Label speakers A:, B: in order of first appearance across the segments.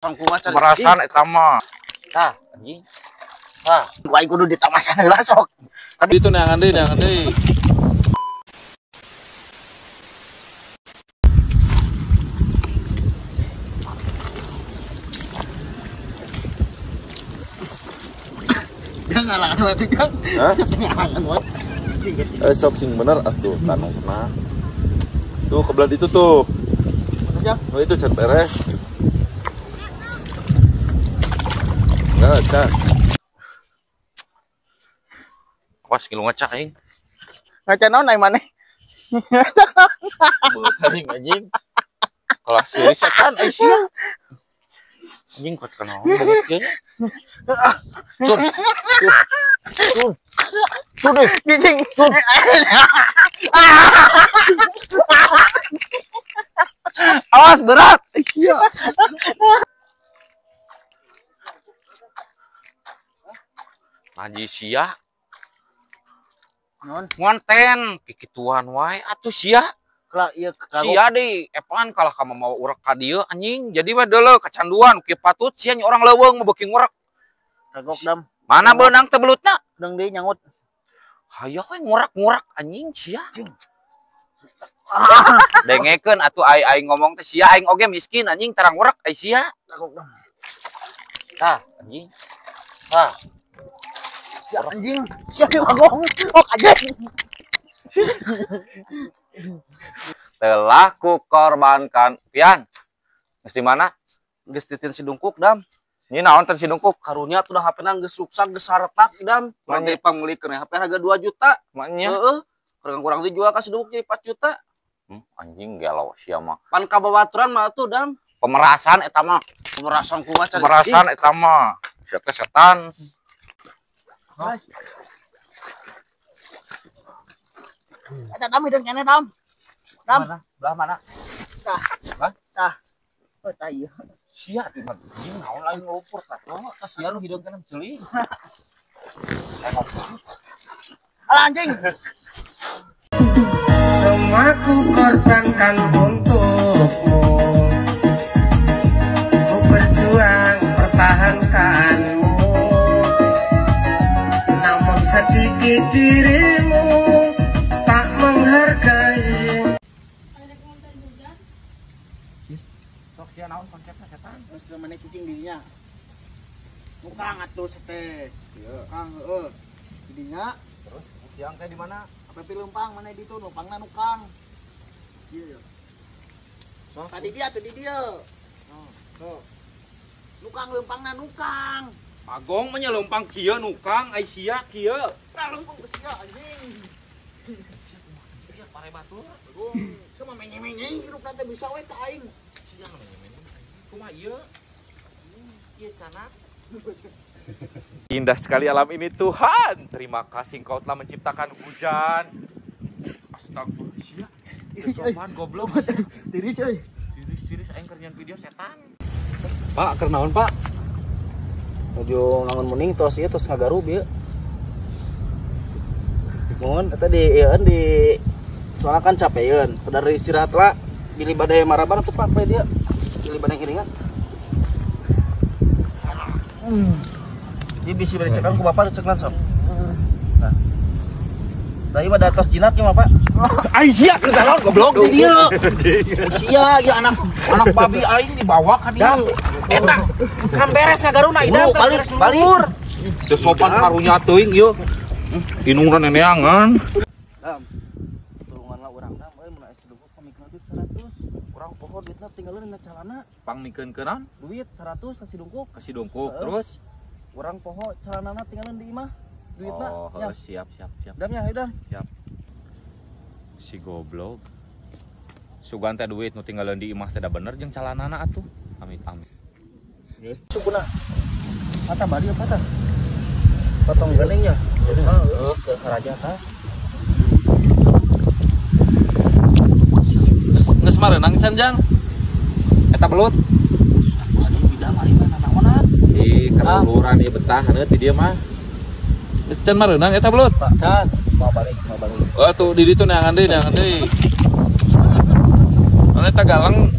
A: Pemerasan eta mah. Tah, anjing. Tah,
B: aing kudu ditamasan heula sok.
C: Itu neangan deui, neangan deui.
B: Jangan ngalangan wae teh, Jang.
C: Hah?
B: Ngalangan wae.
C: Sok sing bener atuh tanungna. Tuh kebelah itu tuh.
B: Mana, Jang?
C: Oh, itu can beres. Enggak, can.
A: Awas ngilu ngaca aing.
B: Ngaca naon aing maneh?
A: Beut aing anjing. Kelas seuri setan ai sia. Anjing kuat kana beut kieu nya. Sun. Sun. Sun deh.
B: Anjing.
A: Sun. Awas berat.
B: Iya.
A: Haji sia.
B: Non
A: ngonten kikituan wae atuh sia.
B: Kala ieu
A: sia deui epan kalah ka mamawa urek ka dieu anjing. Jadi mah deuleu kacanduan kieu patut sia nya orang leuweung mah beuki ngurek.
B: Kagok dam.
A: Mana beunang teh belutna?
B: Beunang deui nyangut.
A: Hayo we ngurek-ngurek anjing sia. Dengekeun atuh aing ngomong teh sia aing oge miskin anjing tarang ngurek ai sia.
B: Kagok dam.
A: Tah anjing. Tah.
B: Sia anjing, sia bagong, ok anjing.
A: Telah ku korbankan. Pian, geus di mana?
D: Geus titin si Dungkuk, Dam.
A: Ini naon teh si Dungkuk?
D: Karunya tuh dah HP-na geus ruksak, geus saretak, Dam. Kurang dari pangmeulikeun HP harga 2 juta.
A: Maknya?
D: Heeh. Kurang-kurang dijual ka si Dungkuk jadi 4 juta.
A: Anjing gelo sia mah.
D: Pan kabawaturan mah atuh, Dam.
A: Pemerasan eta mah.
D: Pemerasan kumaha cari?
A: Pemerasan eta mah. Sia teh setan.
B: Eta dam hideung keneh dam. Dam.
A: Mana? Belah mana?
B: Tah.
A: Hah?
B: Tah. Oh, tah ieu.
A: Sia di mana? Anjing naon lain ngelupur tah. Oh, tah sia nu hideung keneh ceuli.
B: Alah anjing.
E: Semua ku korbankan untukmu. Ku berjuang pertahankanmu. Namun sedikit dirimu tak menghargai.
A: Sok sia naon konsepna setan?
B: Geus maneh cicing dirinya. Nukang atuh teh. Kang heueuh. Didinya
A: terus siang teh di mana?
B: Apa leumpang maneh ditu numpangna nukang. Ieu.
A: Sok
B: tadi dia tuh di dieu. Oh. Nukang leumpangna nukang.
A: Pagong mah nya leumpang kieu nukang ai sia kieu.
B: Tah leumpang sia anjing.
A: Sia kumaha kieu pare batur.
B: Pagong sia mah menye-menye hirupna teh bisa we ka aing.
A: Sia nu menye-menye. Kumaha ieu? Ieu canak.
C: Indah sekali alam ini Tuhan. Terima kasih Engkau telah menciptakan hujan.
A: Astagfirullah sia. Sopan goblok.
B: Tiris euy.
A: Tiris-tiris aing keur nyeun video setan.
D: Pak, keur naon, Pak? Nuju ngangon muning tos ieu tos ngagarub ieu. Mun eta di ieu di soalna kan capeun. Dari istirahat lah bilih badai maraban atuh Pak poe dia. Bilih badai ngiringan. Ieu bisi bade cekan ku bapak cek langsung. Nah. Da ieu mah da tos jinak ieu mah Pak.
A: Ai sia keur naon goblok
D: di dieu. Sia ieu anak anak babi aing dibawa ka dieu. Eta kan beres ngagaruna idam
B: balik balik.
A: Sesopan karunya teuing ieu. Inungna neneangan.
D: Dam. Tulunganlah urang dam euy mun aya si Dungkuk pamikeun duit 100. Urang poho duitna tinggalin dina calana.
A: Pangmikeun keun
D: Duit 100 ka si Dungkuk.
A: Ka si Dungkuk terus
D: urang poho celanana tinggalin di imah duitna.
A: Oh,
D: ya.
A: Siap siap siap.
D: Dam ya, hayu dam.
A: Siap. Si goblok. Sugan teh duit nu tinggalin di imah teh da bener jeung calanana atuh. Amit amit.
D: Geus. Sukuna. Mata bari apa tah? Potong geningnya. Heeh, ke karaja tah.
C: Geus mareunang can Jang? Eta belut.
D: Anjing bidang ari mah nanaonan.
C: Ih, keruluran ieu betah haneut di dieu mah. Geus can mareunang eta belut.
D: Can, mau balik, mau balik.
C: Oh, tuh di ditu neangan deui, neangan deui. Mana eta galang.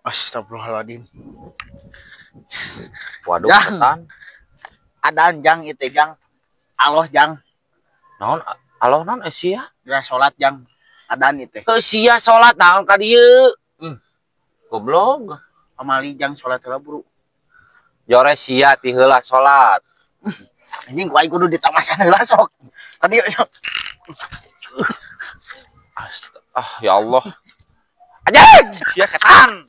B: Astagfirullahaladzim.
A: Waduh,
B: Jang.
A: Setan.
B: Adan jang itu jang. Aloh jang.
A: Naon aloh naon sia?
B: Geura salat jang. Adan itu.
A: Heuh sia salat naon ka dieu? Goblok.
B: Pamali jang salat heula buru.
A: Jore sia ti heula salat.
B: Anjing ku aing kudu ditamasan heula sok. Ka dieu sok.
A: Ah ya Allah. Anjing, sia setan.